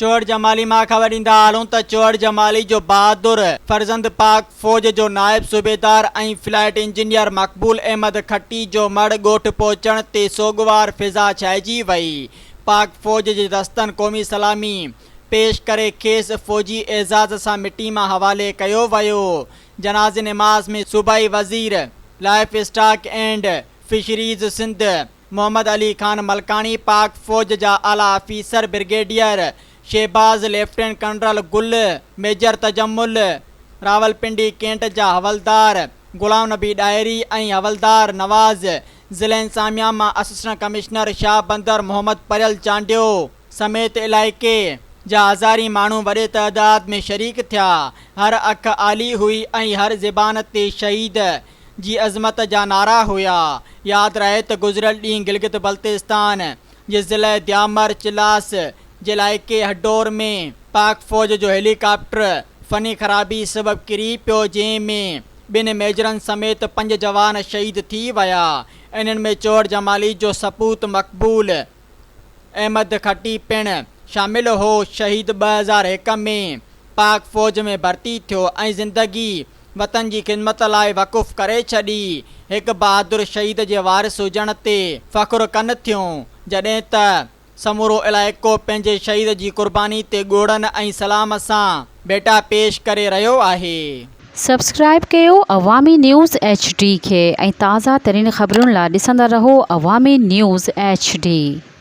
چوهڙ جمالي مان خبر ڏيندا هلون ته چوهڙ جمالي جو بهادر فرزند پاڪ فوج جو نائب صوبيدار ۽ فلائيٽ انجنيئر مقبول احمد کٽي جو مڙهه ڳوٺ پهچڻ تي سوڳوار فضا ڇائجي وئي. پاڪ فوج جي دستن قومي سلامي پيش ڪري کيس فوجي اعزاز سان مٽي مان حوالي ڪيو ويو. جنازي نماز ۾ صوبائي وزير life stock and fisheries Sindh Muhammad Ali Khan Malkani, Pak فوج جا اعليٰ officer brigadier Shahbaz, lieutenant colonel Gul, major Tajammul, Rawalpindi cantt جا حوالدار غلام نبي ڏاهري ۽ حوالدار نواز، ضلع انتظاميا مان اسسٽنٽ ڪمشنر شاهه بندر محمد پريل چانڊيو سميت علائقي جا هزارين ماڻهو وڏي تعداد ۾ شريڪ ٿيا. هر اک آلي هئي ۽ هر زبان تي شهيد جي عظمت جا نعرا هيا. ياد رهي ته گذريل ڏينهن گلگت بلتستان جي ضلعي ديامر چلاس جي علائقي هڊور ۾ پاڪ فوج جو هيلي ڪاپٽر فني خرابي سبب ڪري پيو جنهن ۾ ٻن ميجرن سميت پنج جوان شهيد ٿي ويا. انهن ۾ چوهڙ جمالي جو سپوت مقبول احمد کٽي پڻ شامل هو. شهيد 2001 ۾ پاڪ فوج ۾ ڀرتي ٿيو ۽ زندگي وطن جي خدمت لاء وقف ڪري ڇڏي. هڪ بهادر شهيد جي وارث هجڻ تي فخر ڪن ٿيون، جڏهن ته سمورو علائقو پنهنجي شهيد جي قرباني تي ڳوڙهن ۽ سلام سان ڀيٽا پيش ڪري رهيو آهي. سبسڪرائيب ڪيو عوامي نيوز ايڇ ڊي کي ۽ تازه ترين خبرن لا ڏسندا رهو عوامي نيوز ايڇ ڊي.